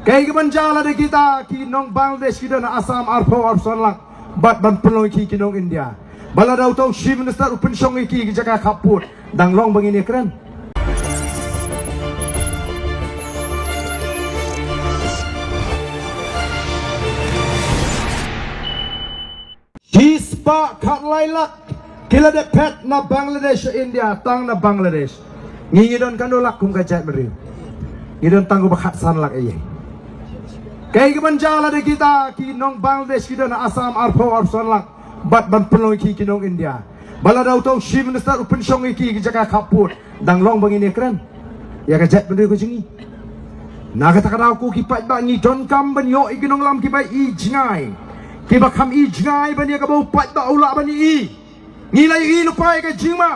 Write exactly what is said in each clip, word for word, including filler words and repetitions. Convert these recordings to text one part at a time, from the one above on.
Kaei kaban jia lada kita ki nong Bangladesh ki don ha Assam arphew arphew san lak bad ban pynlong ïa ki ki nong India. Ba lada uto u Chief Minister u pynshong ïa ki ki jaka khappud, dang long ba ngin ïakren. Shispah khatlai lak ki la dep phet na Bangladesh sha India, tang na Bangladesh. Ngi ngi don katno lak kum ka jaitbynriew? Ngi don tang kumba khatsan lak ïa. Kaei kaban jia lada kita ki nong Bangladesh ki don ha Assam arphew arphew san lak bad ban pynlong ïa ki ki nong India. Ba lada uto u Chief Minister u pynshong ïa ki ki jaka khappud, dang long ba ngin ïakren ïa ka jaitbynriew ka jong ngi. Na kata ka daw ko ki paidbah, ngi donkam ban ïoh ïa ki nongïalam kiba i jngai, kiba kham i jngai ban ïa kaba u paidbah u lah ban i. Ngi la ïohi lypa ïa ka jingma.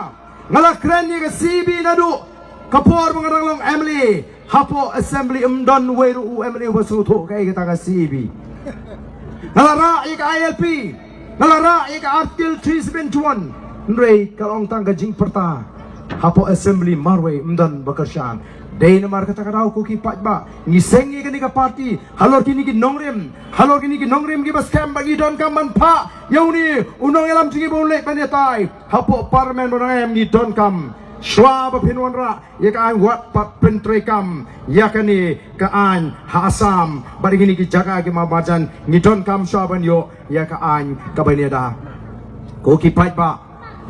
Nga la kren ïa ka C B naduh ka por ba nga dang long M L A. Hapoh Assembly ym don uwei ruh u M L A uba sngewthuh kaei kata ka C B. Nga la rah ïa ka I L P, nga la rah ïa ka Article three seven one. Hynrei ka long tang ka jingpyrta. Hapoh Assembly marwei ym don ba kyrshan. Dei namar kata ka daw ko ki paidbah, ngi seng ïa kane ka party halor kine ki nongrim, halor kine ki nongrim kiba skhem ba ngi donkam ban phah ïa une u nongïalam jong ngi ba un leit ban ïatai hapoh Parliament ba dang em. Ngi donkam shuwa ba phin wanrah ïa ka aiñ, wat pat pyntreikam ïa kane ka aiñ ha Assam bad ïa kine ki jaka ki marjan. Ngi donkam shuwa ban ïoh ïa ka aiñ kaban ïada. Ko ki paidbah,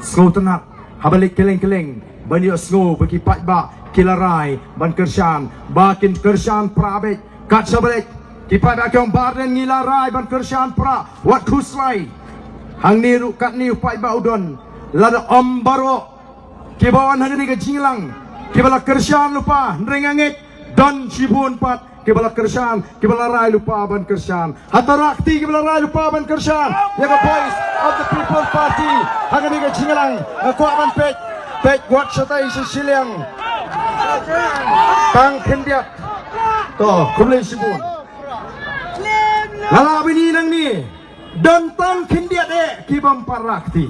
sngewtynnat haba leit kylleng kylleng ban ïohsngew ba ki paidbah ki la rai ban kyrshan, ba kin kyrshan pra beit. Kat shaba leit ki paidbah ki ong, Bah Ardent, ngi la rai ban kyrshan pra, wat khuslai. Hangne ruh katne u paidbah u don. Lada ym baroh kiba wan ha kane ka jingïalang kiba la kyrshan lypa, hynrei nga ngeit don shibun pat kiba la kyrshan, kiba la rai lypa ban kyrshan. Hato rah kti kiba la rai lypa ban kyrshan ïa ka Voice of the People Party ha kane ka jingïalang? Nga kwah ban peit, peit wat shatai sha shiliang. Tang khyndiat. To, khublei shibun. Nga la bini nangne. Don tang khyndiat eh ki bym pat rah kti.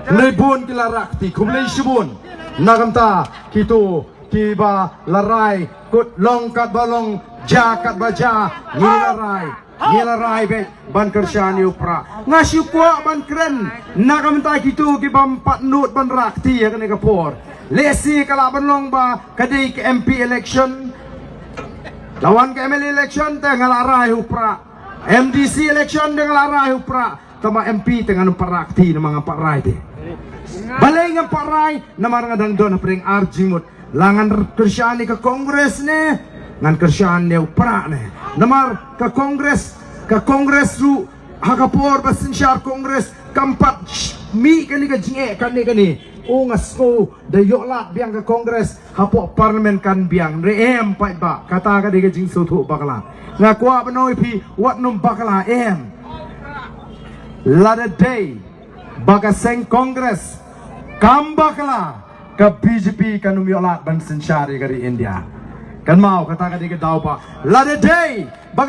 Hynrei bun ki la rah kti, khublei shibun. Na ka bynta kito kiba la rai, kut long katba long, jia katba jia, ngi la rai, ngi la rai beit ban kyrshan ïa u pra. Nga shu kwah ban kren na ka bynta kito ki bym pat nud ban rah kti ha kane ka por. Lehse ka lah ban long ba ka dei ka M P election, la wan ka M L A election te nga la rai u pra. M D C election te nga la rai u pra, tangba M P te ngan ym pat rah kti namar ngam pat rai te. Balei ngam pat rai? Namar nga dang don hapdeng ar jingmut. La ngan kyrshan ïa ka Congress ne ngan kyrshan ïa u pra ne. Namar ka Congress, ka Congress ruh ha ka por ba synshar Congress kam pat mih kane ka jingeh kane kane. O, nga sngew da ïoh lad biang ka Congress hapoh Parliament kan biang. Hynrei em paidbah, kata ka dei ka jingsngewthuh bakla. Nga kwah ban ong ïa phi, wat nym bakla em. Lada dei ba ka seng Congress kam bakla, ka B J P kan ym ïoh lad ban synshar ïa ka ri India. Kynmaw, kata ka dei ka daw ba lada dei ba ka